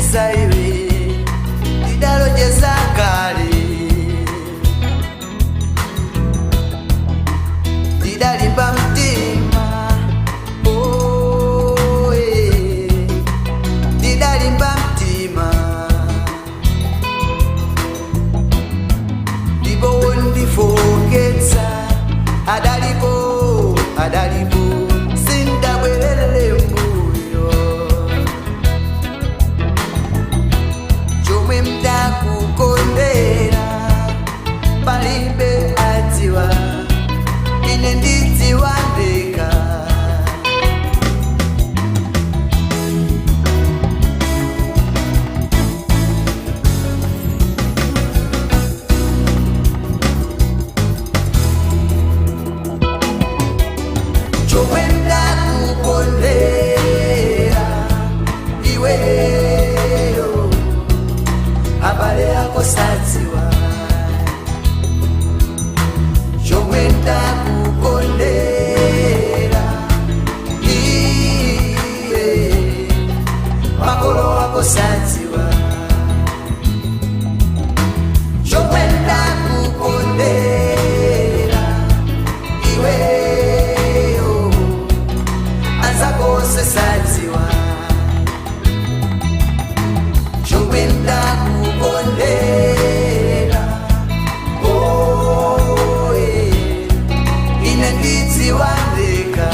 Ndidalonjeza iwe, ndidalonjeza kale, ndidalimba mtima, oh, eh. Ndidalimba mtima, ndipo wondifoketsa adalipo, adalipo, sindabwerere mbuyo. Chomwe mdakukondera palibe adziwa, ine ndidziwa ndekha. Chomwe ndakukondera iweyo, abale ako sadziwa. Chomwe ndakukondera iwe, makolo ako sadziwa. Chomwe ndakukondera iweyo, anzako onse sadziwa. Chomwe ndakukondera, oh, eh, ine ndidziwa ndekha.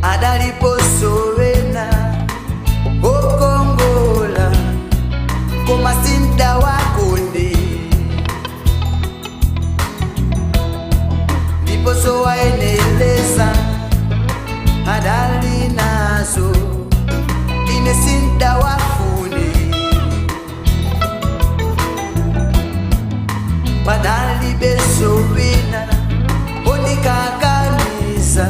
Adalipo sowena okongola, koma sindawakonde, ndipo sowaeneleza adali nazo, ine sindawafune. Padalibe sowina ondikakamiza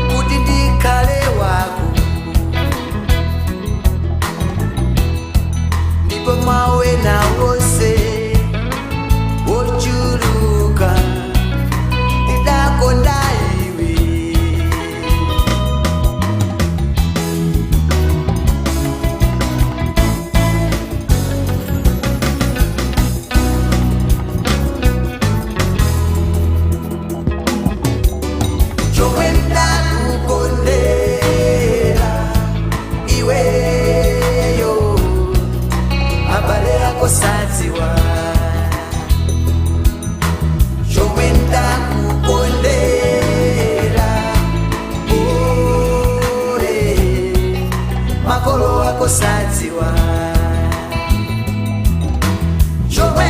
kuti ndikhale wako, ndipo mawena wonse wochuluka ndidakonda iwe. Chomwe ndakukondera iweyo, abale ako sadziwa. Chomwe ndakukondera, oh, eh, makolo ako sadziwa. Chomwe